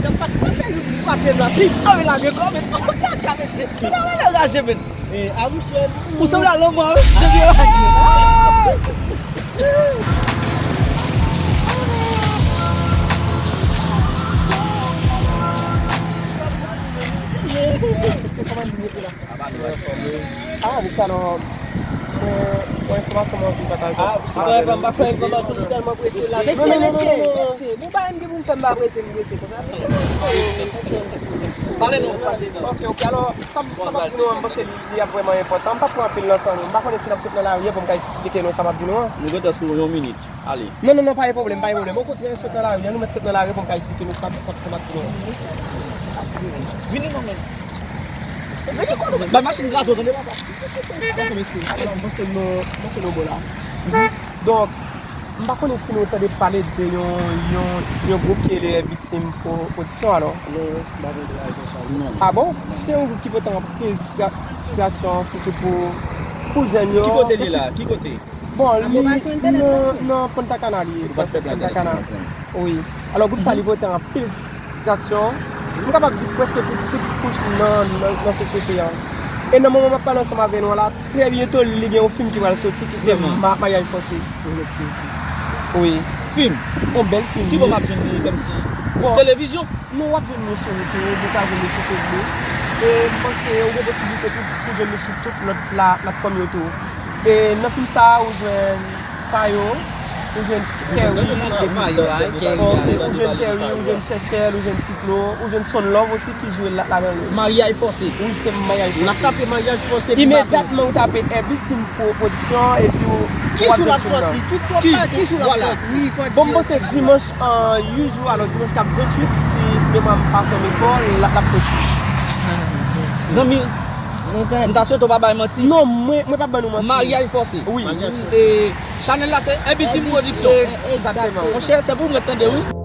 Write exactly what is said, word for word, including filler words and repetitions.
Nan pas nan fè youn frape m la, pi fò li lage kò, men oh kaka mesye. Gade wè lè raje men. Eh, a mouche. Ou sanble a lanmò wi. Depi yo raje. Mesye, kòman nou ye la? Ah, di sa non. Mwen, mwen enfòmasyon mwen anvi pataje. Ah, si mwen pa, mwen pa fè enfòmasyon, nou tèlman prese la. Mesye, mesye, mesye, bon bagay m gen pou m fè, m pa prese, m prese konsa. Mesye, mesye, mesye. Pale non, pale non. Ok, ok, alò, sa m, sa m ap di nou an, m panse li, li ap vrèman enpòtan. M p ap pran anpil nan tan nou. M pa konnen si n ap sot nan lari an pou m ka esplike nou sa m ap di nou an. Nou gentan sou yon minit. Ale. Non, non, non, pa gen pwoblèm, pa gen pwoblèm. Okontrè, sot nan lari an, nou mèt sot nan lari pou m ka esplike nou sa, sa, sa m ap di nou an. Vini non men. Bay machin gaz ou tande papa. Atò mesye, atò, m panse nou, m panse nou bon la. Donk, m pa konnen si nou tande pale de yon, yon, yon gwoup ki rele Viktim Pro-, Pwodiksyon alò. Non, m pa konn bagay konsa. Non. Ah bon? Se yon gwoup ki pote anpil distra-, distraksyon, sitou pou, pou jèn yo. Ki kote li la? Ki kote? Bon, li nan, nan Punta Cana li ye. Punta Cana. Wi. Alò, gwoup sa li pote anpil distraksyon. M kapab di prèske pou tout kouch nan, nan, nan sosyete an. E nan moman m ap pale ansanm avè nou an la, trè byento li gen yon fim ki pral soti ki se Ma-, Maryaj Fòse. Wi. Fim? Yon bèl fim. Ki bò m ap jwenn li kòmsi? Sou televizyon? Non, w ap jwenn li sou YouTube, ou ka jwenn li sou Facebook. E m panse ou gen posiblite tou pou jwenn li sou tout lòt pla-, platfòm yo tou. E nan fim sa a, ou jwenn Fayo, ou jwenn Kerry, ou jwenn Kerry, ou jwenn Seychelles, ou jwenn Tiklo, ou jwenn Son Love osi ki jwe la-, ladan li. Maryaj Fòse. Wi, se Maryaj Fòse. N ap tape Maryaj Fòse pi ba tou. Imedyatman ou tape Herbie Team Pro-, Pwodiksyon epi w ap jwenn fim nan. Ki jou l ap sòti? Ki jou l ap sòti? Bon, m panse dimanch an uit jou, alò dimanch k ap venntuit, si, si memwa m pa fè m efò, l ap, l ap soti. Zanmi, m ta swete w pa bay manti. Non, mwen, mwen p ap ban nou manti. Maryaj Fòse. Wi. E chanèl la se Herbie Team Pwodiksyon. Egzakteman. Monchè, se pou mwen tande, wi.